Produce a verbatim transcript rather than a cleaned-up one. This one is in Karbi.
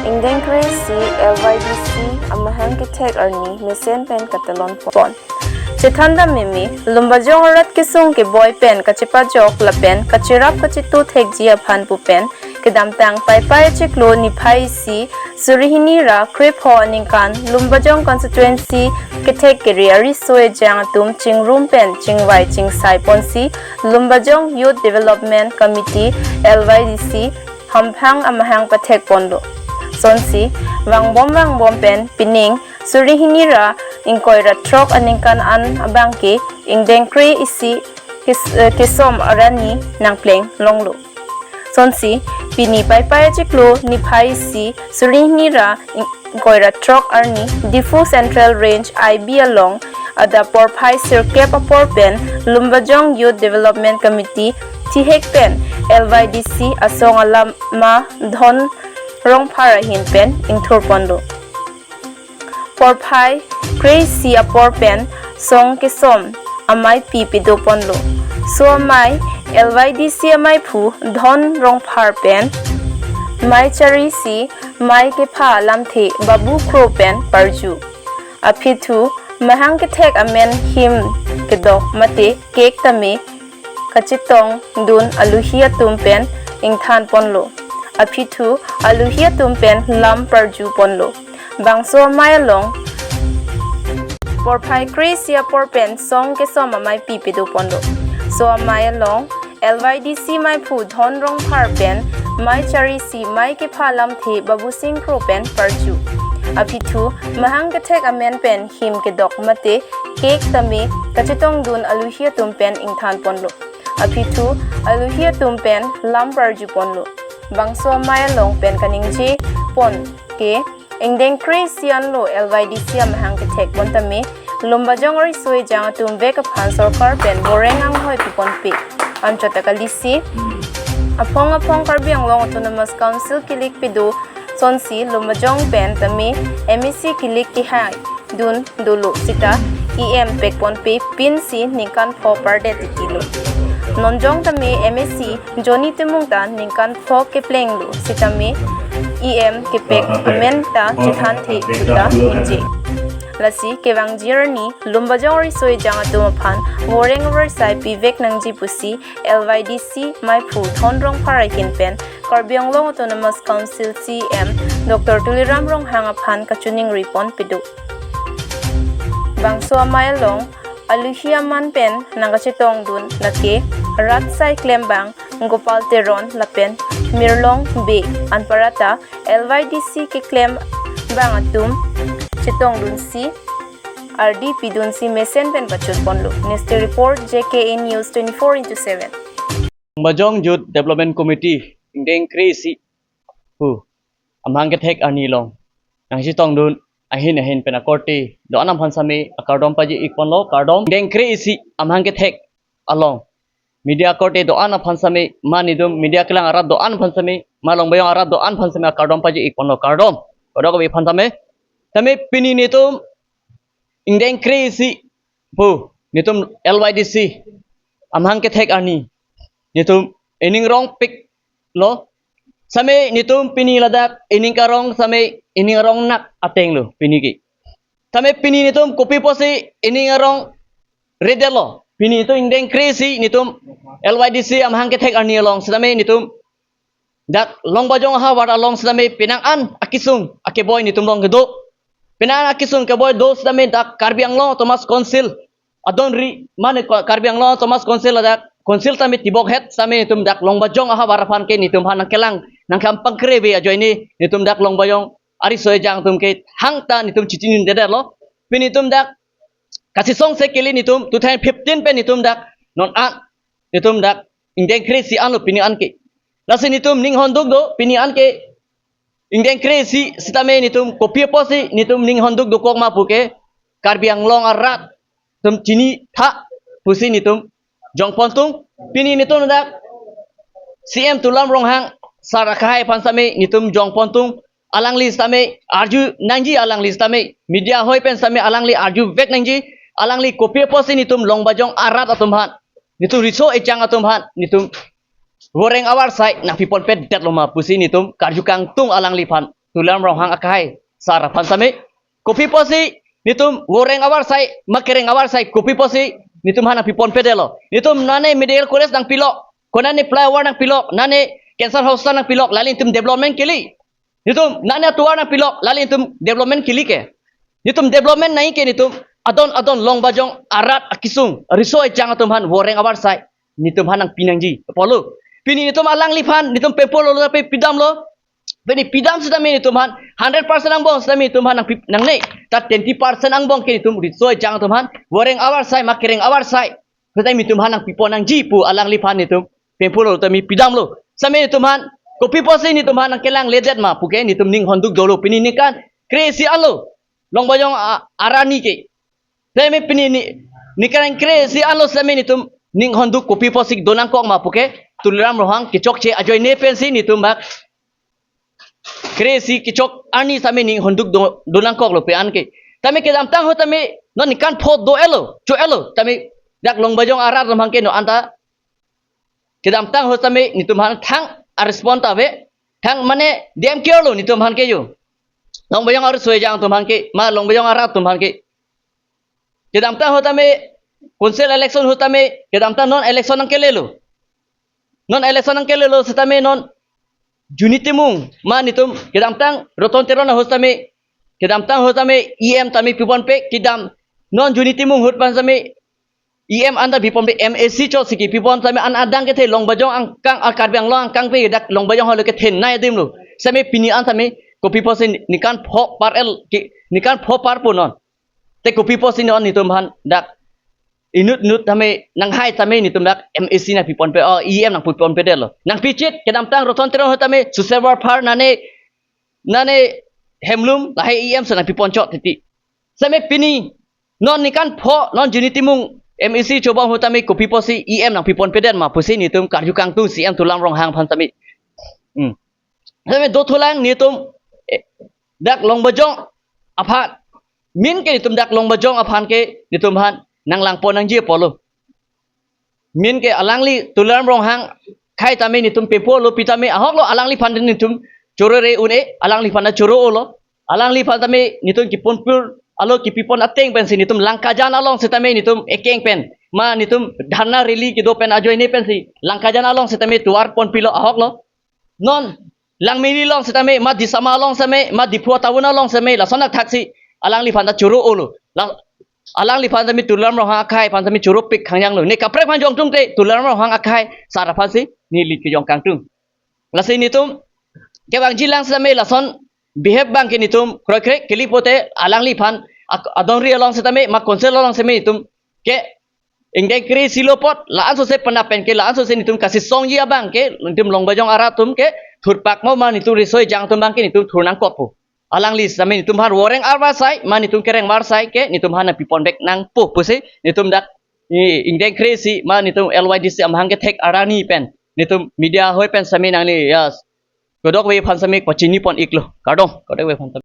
Ingdeng kre-isi L Y D C amahang kethek arni mesen pen katelon pon. Chethan dam meme, Lumbajong arat kesung keboi pen kachepajok lapen kacherap kachetu thekji aphan pu pen kedamtang Paipai achiklo niphai isi suri hini ra krepho aningkan Lumbajong constituency kethek kere ariso ejang atum chingrum pen chingvai chingsai ponsi Lumbajong Youth Development Committee, L Y D C, hamphang amahang pathek ponlo. Sonsi vangbom vangbom pen pining suri hini ra ingkoi ra throk aningkan an abangke ingdeng kre-isi kes-, eh, kesom arni nangpleng longlo. Sonsi pini Paipai achiklo niphai isi suri hini ra ingkoi ra throk arni Diphu Central Range I B along adap porphai sirkep apor pen Lumbajong Youth Development Committee thihek pen L Y D C asong alama Dhon Rongphar ahin pen ingthur ponlo. Porphai kre-isi apor pen song kesom ameipi pedo ponlo. So amei L Y D C ameiphu Dhon Rongphar pen mei chari isi mei kepha lamthe Babu Kro pen parju. Aphi thu mahang kethek amen him kedok mate kek tame kachetongdun aluhi atum pen ingthan ponlo. Aphi thu aluhi atum pen lam parju ponlo. Bangso amei along porphai kre-isi apor pen song kesom ameipi pedo ponlo. So amei along L Y D C meiphu Dhon Rongphar pen mei chari isi mei kepha lamthe Babu Sing Kro pen parju. Aphi thu mahang kethek amen pen him kedok mate kek tame kachetongdun aluhi atum pen ingthan ponlo. Aphi thu aluhi atum pen lam parju ponlo. Bangso amei along pen kaningje pon ke ingdeng kre-isi anlo L Y D C amahang kethek pon tame Lumbajong ariso ejang atum vek aphan sorkar pen boreng anghoi pi ponpe. Anchot ta kalisi aphong aphong Karbi Anglong Autonomous Council kilik pedo sonsi Lumbajong pen tame M A C kilik kehai dun dolo sita E M pek ponpe pinsi ningkan pho pardet titilo. Nonjong tame M A C Johnny Timung ta ningkan pho keplenglo sitame E M kepek amen ta chethan the puta ningje. Lasi kevangji arni Lumbajong ariso ejang atum aphan boreng avar sai pivek nangji pusi L Y D C meiphu Dhon Rongphar ahin pen Karbi Anglong Autonomous Council C E M Doctor Tuliram Ronghang aphan kachiningri pon pedo. Bangso amei along aluhi aman pen nangkachetongdun lake rat sai klembang Gopal Teron lapen Mirlong Bey anparta L Y D C keklembang atum chetongdunsi ardi pidunsi mesen pen pachun ponlo. News Desk report, J K A News twenty-four into seven. Lumbajong Youth Development Committee ingdeng kre-isi pu amahang kethek arni along nangchetongdun ahin ahin pen akorte do-an aphan sitame akardom paji ik ponlo, kardom. Ingdeng kre-isi amahang kethek along media akorte do-an aphan sitame, ma netum media kelang arat do-an aphan sitame, ma Lumbajong arat do-an aphan sitame akardom paji ik ponlo, kardom. Kadokave aphan sitame, sitame pini netum ingdeng kre-isi pu netum L Y D C amahang kethek arni netum ining rongpiklo. Sitame netum pini ladak ining karong sitame ining arong nak atenglo pini ke. Sitame pini netum kopi pusi ining arong redetlo. Pini netum ingdeng kre-isi netum L Y D C amahang kethek arni along sitame netum dak Lumbajong ahavar along sitame penang an akesung akeboi netum along kedo. Penang an akesung keboi do sitame dak Karbi Anglong Autonomous Council adonri mane Ka-, Karbi Anglong Autonomous Council ladak council sitame tibokhet sitame netum dak Lumbajong ahavar aphan ke netum aphan nangkelang nangkam pangkreve ajoine netum dak Lumbajong ariso ejang atum ke hangta netum chichinidetlo. Pini netum dak kachesong se kele netum two thousand fifteen pen netum dak non an netum dak ingdeng kre-isi anlo pini an ke. Lasi netum ninghonduk do pini an ke ingdeng kre-isi sitame netum kopi pusi netum ninghonduk dokok ma puke Karbi Anglong arat atum chinitha pusi netum jongpontung. Pini netum dak C E M Tuliram Ronghang sar akhai aphan sitame netum jongpontung. Alangli sitame arju nangji, alangli sitame media hoi pen sitame alangli arjuvek nangji, alangli kopi pusi netum Lumbajong arat atum aphan, netum riso ejang atum aphan netum boreng avar sai nangpi ponpedetlo ma pusi netum karju kangtung alangliphan. Tuliram Ronghang akhai sar aphan sitame, kopi pusi netum voreng avarsai ma kereng avarsai kopi pusi netum aphan nangpipon pedetlo? Netum nane medical college nangpilok, konane flyover nangpilok, nane cancer hospital nangpilok, lale netum development kali? Netum nane atovar nangpilok, lale netum development kali ke? Netum development nangji ke netum adon adon Longbajong arat akesung riso ejang atum aphan voreng avarsai netum aphan nangpi nangji apotlo. Pini netum alangliphan netum pempolo lapen pidamlo. Pini pidam sitame netum aphan hundred percent angbong sitame netum aphan nangpi nangne. Ta twenty percent angbong ke netum riso ejang atum aphan voreng avarsai ma kereng avarsai sitame netum aphan nangpipon nangji pu alangliphan netum pempolo tame pidamlo. Sitame netum aphan kopi pusi netum aphan nangkelangledet ma puke netum ning honduk dolo. Pini ningkan kre-isi anlo Longbajong a-, arani ke. Sitame pini ni, ningkan kre-isi anlo sitame netum ning honduk kopi pusi donangkok ma puke Tuliram Ronghang kechokche ajoine pensi netum bak kre-isi kechok arni sitame ning honduk do, donangkoklo pe-an ke. Sitame kedamtang ahut sitame non ningkan pho do-etlo, cho-etlo. Sitame dak Longbajong arat atum aphan ke non anta kedamtang ahut sitame netum aphan thang a-respond ta ave. Thang mane D M K lo netum aphan ke jo. Longbajong ariso ejang atum aphan ke, ma Longbajong arat atum aphan ke. Kedamtang ahut sitame council election ahut sitame, kedamtang non election nangkelelo. Non election nangkelelo sitame non Juni Timung ma netum kedamtang Roton Teron ahut sitame, kedamtang ahut sitame E M tame piponpe kedam. Non Juni Timung ahut aphan sitame E M anta piponpe, M A C chotsi kepipon sitame an adang kethe Longbajong angkang a Karbi Anglong angkang pe dak Longbajong holo kethenei adimlo. Sitame pini an sitame kopi pusi ningkan pho par-et ke, ningkan pho parpo non. Te kopi pusi non netum aphan dak inut inut sitame nanghai sitame netum dak M A C nangpiponpe, oh, E M nangpiponpedetlo. Nangpichit kedamtang Roton Teron ahut sitame social welfare nane, nane hemlum lahai E M si nangpiponchot titi. Sitame pini non ningkan pho non Juni Timung M A C chobom ahut sitame kopi pusi E M nangpiponpedet ma pusi netum karju kangtung C M Tuliram Ronghang aphan sitame. Hmm. Sitame dothulang netum, eh, dak Longbajong aphan. Min ke netum dak Longbajong aphan ke netum aphan nanglangpon nangji apotlo. Min ke alangli Tuliram Ronghang akhai tame netum pempolo pi tame ahoklo, alangliphan netum choro-re un-e, alangliphan ta choro-olo. Alangliphan tame netum kepon pur alo kepipon ateng pensi netum Langkajan along sitame netum ekeng pen ma netum dharna rally kedo pen ajoine pensi Langkajan along sitame tovar ponpilo ahoklo. Non Langmili along sitame, ma Disama along sitame, ma Diphu town along sitame, lason athaksi alangliphan ta choro-olo. La, alangliphan sitame Tuliram Ronghang akhai aphan sitame choropik khangjanglo. Ne kaprek aphan jongtungte Tuliram Ronghang akhai sar aphansi neli kejong kangtung. Lasi netum kevangjilang sitame lason behave abang ke netum kroikrek kali pote alangliphan ak-, adongri along sitame, ma council along sitame netum ke ingdeng kre-isi lo apot, la-an sose penap pen ke, la-an sose netum kasisongji abang ke, netum Longbajong arat atum ke thurpak mo ma netum riso ejang atum abang ke netum thur nangkokpo. Alangli sitame netum aphan voreng avarsai ma netum kereng avarsai ke netum aphan nangpiponvek nangpo pusi netum dak, i, ingdeng kre-isi ma netum L Y D C amahang kethek arani pen netum media ahoi pen sitame nangli, ya, kadokave aphan sitame pachinipon iklo. Kardom, kadokave aphan sitame.